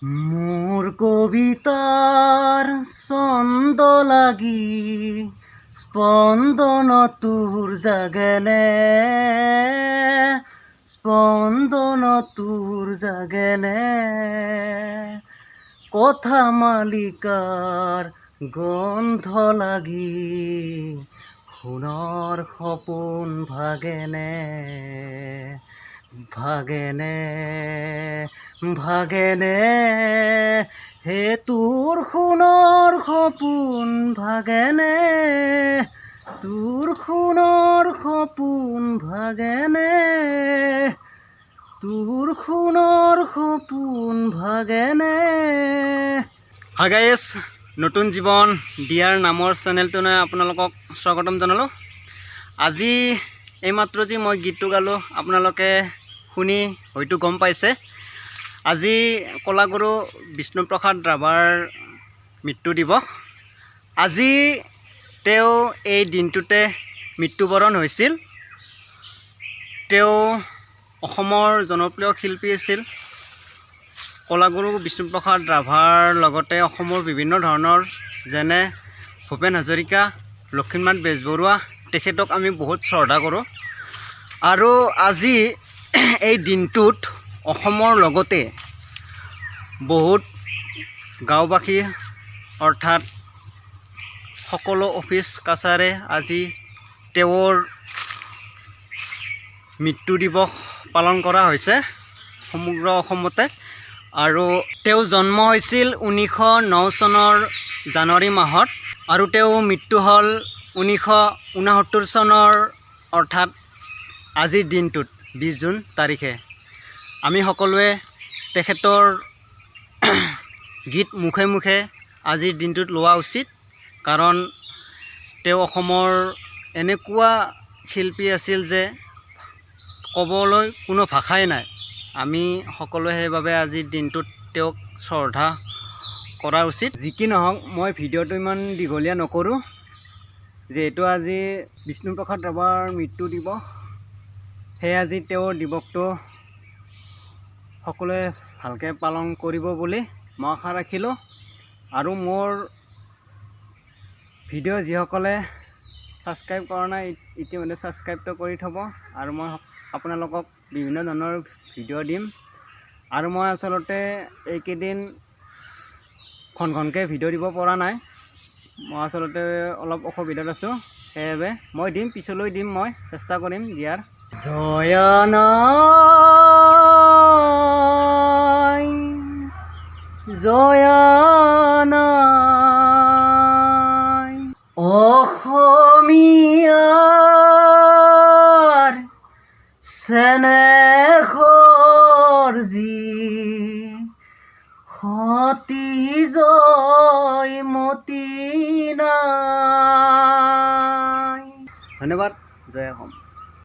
মোৰ কবিতাৰ ছন্দ লাগি স্পন্দন তোৰ জাগেনে, স্পন্দন তোৰ জাগেনে? কথা মালিকাৰ গন্ধ লাগি সোণৰ সপোন ভাগেনে, ভাগেনে, ভাগেনে? হে তোৰ সোণৰ সপোন ভাগেনে? তোৰ সোণৰ সপোন ভাগেনে? তোৰ সোণৰ সপোন ভাগেনে? হয় গাইজ, নতুন জীৱন দিয়াৰ নামৰ চেনেলটোলৈ আপোনালোকক স্বাগতম জনালোঁ। আজি এইমাত্ৰ যি মই গীতটো গালোঁ, আপোনালোকে শুনি হয়তো গম পাইছে, আজি কলাগুৰু বিষ্ণুপ্ৰসাদ ৰাভাৰ মৃত্যু দিৱস। আজি তেওঁ এই দিনটোতে মৃত্যুবৰণ হৈছিল। তেওঁ অসমৰ জনপ্ৰিয় শিল্পী আছিল। কলাগুৰু বিষ্ণুপ্ৰসাদ ৰাভাৰ লগতে অসমৰ বিভিন্ন ধৰণৰ, যেনে ভূপেন হাজৰিকা, লক্ষ্মীনাথ বেজবৰুৱা, তেখেতক আমি বহুত শ্ৰদ্ধা কৰোঁ। আৰু আজি এই দিনটোত অসমৰ লগতে বহুত গাঁওবাসী, অৰ্থাৎ সকলো অফিচ কাছাৰে আজি তেওঁৰ মৃত্যু দিৱস পালন কৰা হৈছে সমগ্ৰ অসমতে। আৰু তেওঁ জন্ম হৈছিল 1909 চনৰ জানুৱাৰী মাহত আৰু তেওঁ মৃত্যু হ'ল 1969 চনৰ, অৰ্থাৎ আজিৰ দিনটোত 20 জুন তাৰিখে। আমি সকলোৱে তেখেতৰ গীত মুখে মুখে আজিৰ দিনটোত লোৱা উচিত, কাৰণ তেওঁ অসমৰ এনেকুৱা শিল্পী আছিল যে ক'বলৈ কোনো ভাষাই নাই। আমি সকলোৱে সেইবাবে আজিৰ দিনটোত তেওঁক শ্ৰদ্ধা কৰা উচিত। যি কি নহওক, মই ভিডিঅ'টো ইমান দীঘলীয়া নকৰোঁ। যিহেতু আজি বিষ্ণুপ্ৰসাদ ৰাভাৰ মৃত্যু দিৱস, সেয়ে আজি তেওঁৰ দিৱসটো সকলোৱে ভালকৈ পালন কৰিব বুলি মই আশা ৰাখিলোঁ। আৰু মোৰ ভিডিঅ' যিসকলে ছাবস্ক্ৰাইব কৰা নাই, ইতিমধ্যে ছাবস্ক্ৰাইবটো কৰি থ'ব। আৰু মই আপোনালোকক বিভিন্ন ধৰণৰ ভিডিঅ' দিম। আৰু মই আচলতে এইকেইদিন ঘন ঘনকৈ ভিডিঅ' দিব পৰা নাই। মই আচলতে অলপ অসুবিধাত আছোঁ। সেইবাবে মই দিম, পিছলৈ দিম, মই চেষ্টা কৰিম দিয়াৰ। জয়া নাই, জয়া নাই, অসমীয়াৰ চেনেহৰ জী সতী জয়মতী নাই। ধন্যবাদ, জয় অসম।